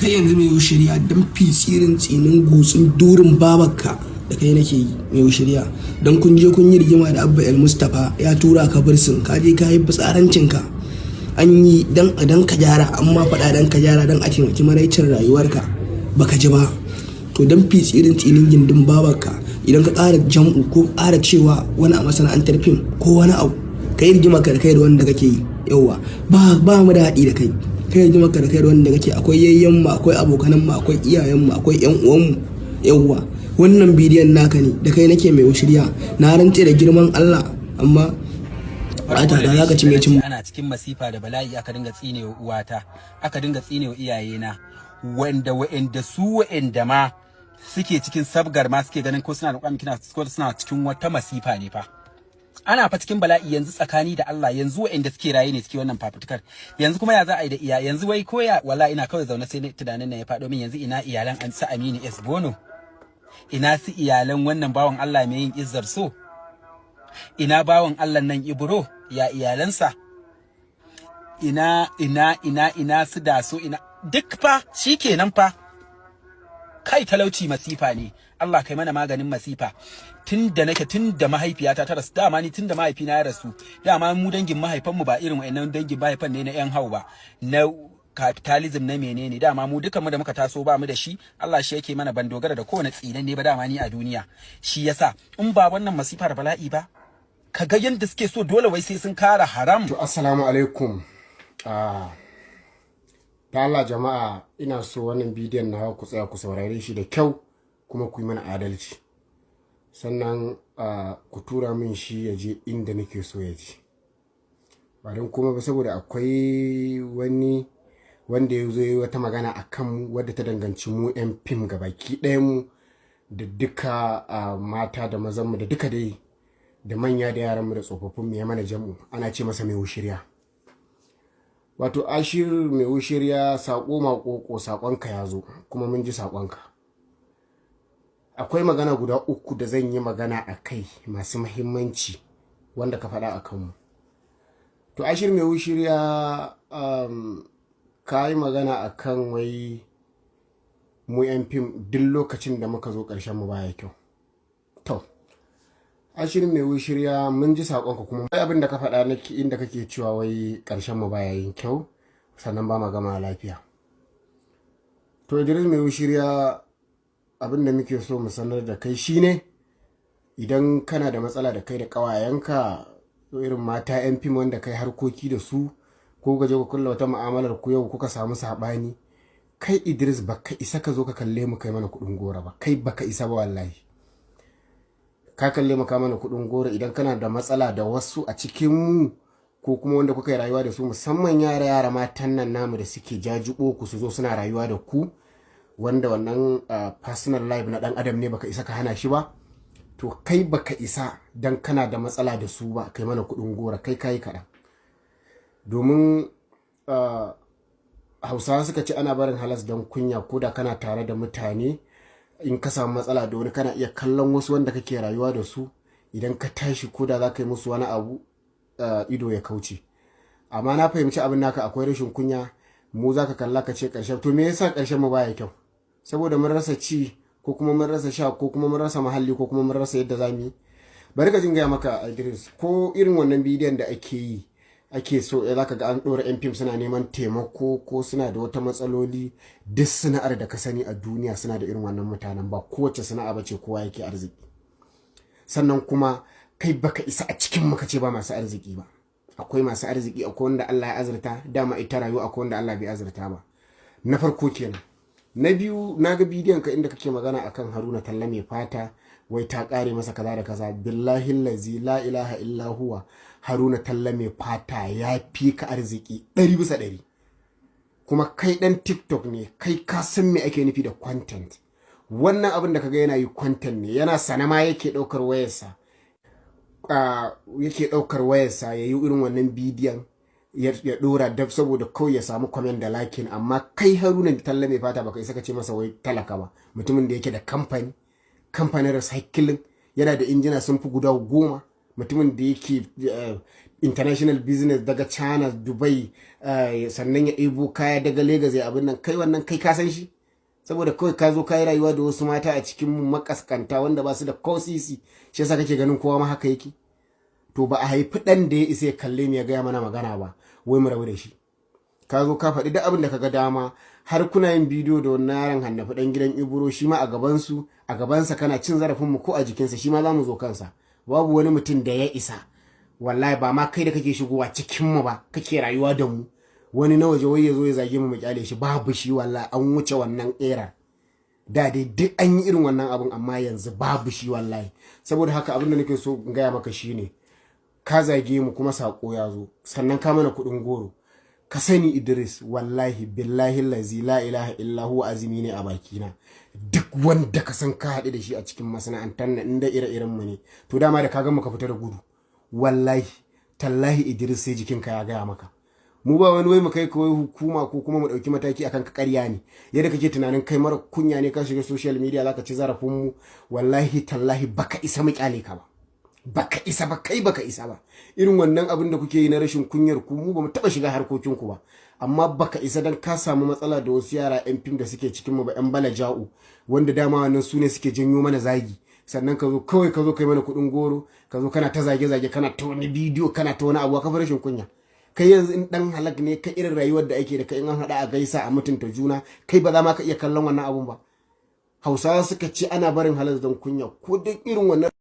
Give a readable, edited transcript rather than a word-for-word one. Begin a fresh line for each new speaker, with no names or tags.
Kai yanzu mai shirya don fitsirin tsinin gutsun durin babarka da kai nake yi. Mai shirya, don kun je kun yi rigima da Abba El Mustapha, ya tura ka bursin, ka je ka yi fitsarancinka. An yi dan ka gyara, amma faɗa dan ka gyara, dan a taimaki maraicin rayuwarka, baka ji ba. To, dan fitsirin tsinin gindin babarka, idan ka ƙara jam'u ko ƙara cewa wani a masana'antar fim ko wani abu, ka yi rigima ka da kai da wanda kake yi. Yauwa, ba mu da haɗi da kai. Kai rigima ka da kai da wanda kake. Akwai yayyen mu, akwai abokanan mu, akwai iyayen mu, akwai yan uwan mu. Yauwa, wannan bidiyon naka ne, da kai nake, mai shirya. Na rantse da girman Allah, amma ba ta da zaka ci mai cin.
Ana cikin masifa da bala'i, aka dinga tsinewa uwata, aka dinga tsinewa iyayena, wanda wa'anda su wa'anda ma suke cikin sabgar ma suke ganin ko suna da kwami kina ko suna cikin wata masifa ne fa. Ana fa cikin bala'i yanzu, tsakani da Allah. Yanzu wa'anda suke raye ne suke wannan fafutukar. Yanzu kuma ya za a yi da iya yanzu? Wai koya wallahi ina kawai zaune sai tunanin nan ya faɗo min. Yanzu ina iyalan an sa Aminu S Bono? Ina su iyalan wannan bawan Allah mai yin izzar so? Ina bawan Allah nan Ibro, ya iyalansa? Ina ina ina ina su da so ina duk fa? Shikenan fa. Kai, talauci masifa ne. Allah kai mana maganin masifa. Tun da nake, tun da mahaifiyata ta rasu, dama ni tun da mahaifina ya rasu, dama mu dangin mahaifanmu ba irin wayannan dangin mahaifan ne na yan hau ba, na capitalism, na menene. Dama mu dukan mu da muka taso ba mu da shi, Allah shi yake mana. Ban dogara da kowane tsinan ne ba dama ni a duniya. Shi yasa in ba wannan masifa da bala'i ba, kaga yanda suke so dole wai sai sun kara haram.
To, assalamu alaikum. Ta Allah jama'a, ina so wannan bidiyon nawa ku tsaya ku saurare shi da kyau, kuma ku yi mana adalci. Sannan ku tura min shi ya je inda nake so ya je. Ba don kuma ba, saboda akwai wani wanda ya zo yi wata magana a kanmu wadda ta danganci mu 'yan fim gabaki ɗayan mu, da duka mata da mazanmu, da duka dai, da manya da yaranmu da tsofaffin mu, ya mana jam'u. Ana ce masa mai wushirya, wato Ashir mai wushirya. Saƙo maƙoƙo, saƙonka ya zo kuma mun ji saƙonka. Akwai magana guda uku da zan yi magana a kai masu mahimmanci wanda ka faɗa a kanmu. To, Ashir mai wushirya, ka yi magana a kan wai mu 'yan fim duk lokacin da muka zo ƙarshen mu baya kyau. To, Ashir mai wushirya, mun ji saƙonka, kuma abin da ka faɗa na inda kake cewa wai ƙarshen mu baya yin kyau, sannan ba ma gama lafiya. To, Idris mai wushirya, abin da muke so mu sanar da kai shine, idan kana da matsala da kai da ƙawayenka, irin mata 'yan fim wanda kai harkoki da su, ko ka je ku kulla wata mu'amalar ku, yau kuka samu saɓani, kai Idris baka isa ka zo ka kalle mu kai mana kuɗin gora ba. Kai baka isa ba wallahi. Ka kalle mu ka mana kuɗin goro. Idan kana da matsala da wasu a cikin mu, ko kuma wanda kuka yi rayuwa da su, musamman yara yara matan nan namu da suke jajibo ku su zo suna rayuwa da ku, wanda wannan personal life na dan adam ne, baka isa ka hana shi ba. To, kai baka isa dan kana da matsala da su ba kai mana kuɗin gora. Kai kayi kaɗan, domin Hausawa suka ce ana barin halas don kunya. Ko da kana tare da mutane, in ka samu matsala da wani, kana iya kallon wasu wanda kake rayuwa da su. Idan ka tashi, ko da za ka yi musu wani abu, ido ya kauce. Amma na fahimci abin naka akwai rashin kunya. Mu za ka kalla ka ce ƙarshen. To, me yasa ƙarshen mu baya kyau? Saboda mun rasa ci, ko kuma mun rasa sha, ko kuma mun rasa muhalli, ko kuma mun rasa yadda za mu yi? Bari ka jin gaya maka, Idris. Ko irin wannan bidiyon da ake yi, ake so za ka ga an ɗora 'yan fim suna neman taimako ko suna da wata matsaloli. Duk sana'ar da ka sani a duniya suna da irin wannan mutanen. Ba kowace sana'a ba ce kowa yake arziki. Sannan kuma kai baka isa a cikin muka ce ba masu arziki ba. Akwai masu arziki, akwai wanda Allah ya azurta. Dama ita rayuwa, akwai wanda Allah bai azurta ba. Na farko kenan. Na biyu, na ga bidiyon ka inda kake magana akan Haruna Talla mai fata, wai ta kare masa kaza da kaza. Billahi lazi la ilaha illa huwa, Haruna Talla mai fata ya fi ka arziki 100%. Kuma kai dan TikTok ne, kai ka san me ake nufi da content. Wannan abin da kaga yana yi content ne, yana sanama yake daukar wayarsa ya yi irin wannan bidiyon ya dora daf, saboda kawai ya samu comment da liking. Amma kai Haruna Talla mai fata baka isa ka ce masa wai talaka ba. Mutumin da yake da kamfani, kamfanin recycling, yana da injina sun fi guda 10. Mutumin da yake international business daga China, Dubai, sannan ya ɗebo kaya daga Lagos ya abin nan, kai wannan kai ka san shi? Saboda kawai ka zo ka yi rayuwa da wasu mata a cikin mu makaskanta wanda ba su da ko sisi, shi yasa kake ganin kowa ma haka yake. To, ba a haifi ɗan da ya isa ya kalle mu ya gaya mana magana ba wai mu rabu da shi. Ka zo ka faɗi duk abin da ka ga dama, har kuna yin bidiyo da wannan yaron Hannafi ɗan gidan Ibro, shi ma a gabansu, a gabansa kana cin zarafin mu ko a jikinsa, shi ma za mu zo kansa. Babu wani mutum da ya isa, wallahi, ba ma kai da kake shigowa cikin mu ba, kake rayuwa da mu, wani na waje wai ya zo ya zage mu mu kyale shi, babu shi wallahi. An wuce wannan era. Da dai duk an yi irin wannan abun, amma yanzu babu shi wallahi. Saboda haka abin da nake so in gaya maka shine, ka zage mu kuma sako ya zo, sannan ka mana kuɗin goro. Ka sani Idris, wallahi billahi lazi la ilaha illa huwa, azumi ne a bakina, duk wanda ka san ka haɗu da shi a cikin masana'antar nan, inda ire-iren mu ne, to dama da ka ga muka fita da gudu, wallahi tallahi Idris, sai jikinka ya gaya maka. Mu ba wani wai mu kai kawai hukuma ko kuma mu ɗauki mataki akan ka, ƙarya ne. Yadda kake tunanin kai mara kunya ne, ka shiga social media zaka ci zarafin mu, wallahi tallahi baka isa mu kyale ka ba. Baka isa ba, kai baka isa ba. Irin wannan abin da kuke yi na rashin kunyar ku, mu bamu taba shiga harkokin ku ba, amma baka isa dan ka samu matsala da wasu yara yan fim da suke cikin mu ba, yan bala ja'u, wanda dama wannan su ne suke janyo mana zagi, sannan ka zo kawai ka zo kai mana kuɗin goro, ka zo kana ta zage zage, kana ta wani bidiyo, kana ta wani abu, ka rashin kunya. Kai yanzu in dan halak ne ka, irin rayuwar da ake da kai, in an haɗa a gaisa a mutunta juna, kai ba za ma ka iya kallon wannan abun ba. Hausawa suka ce ana barin halas don kunya, ko duk irin wannan.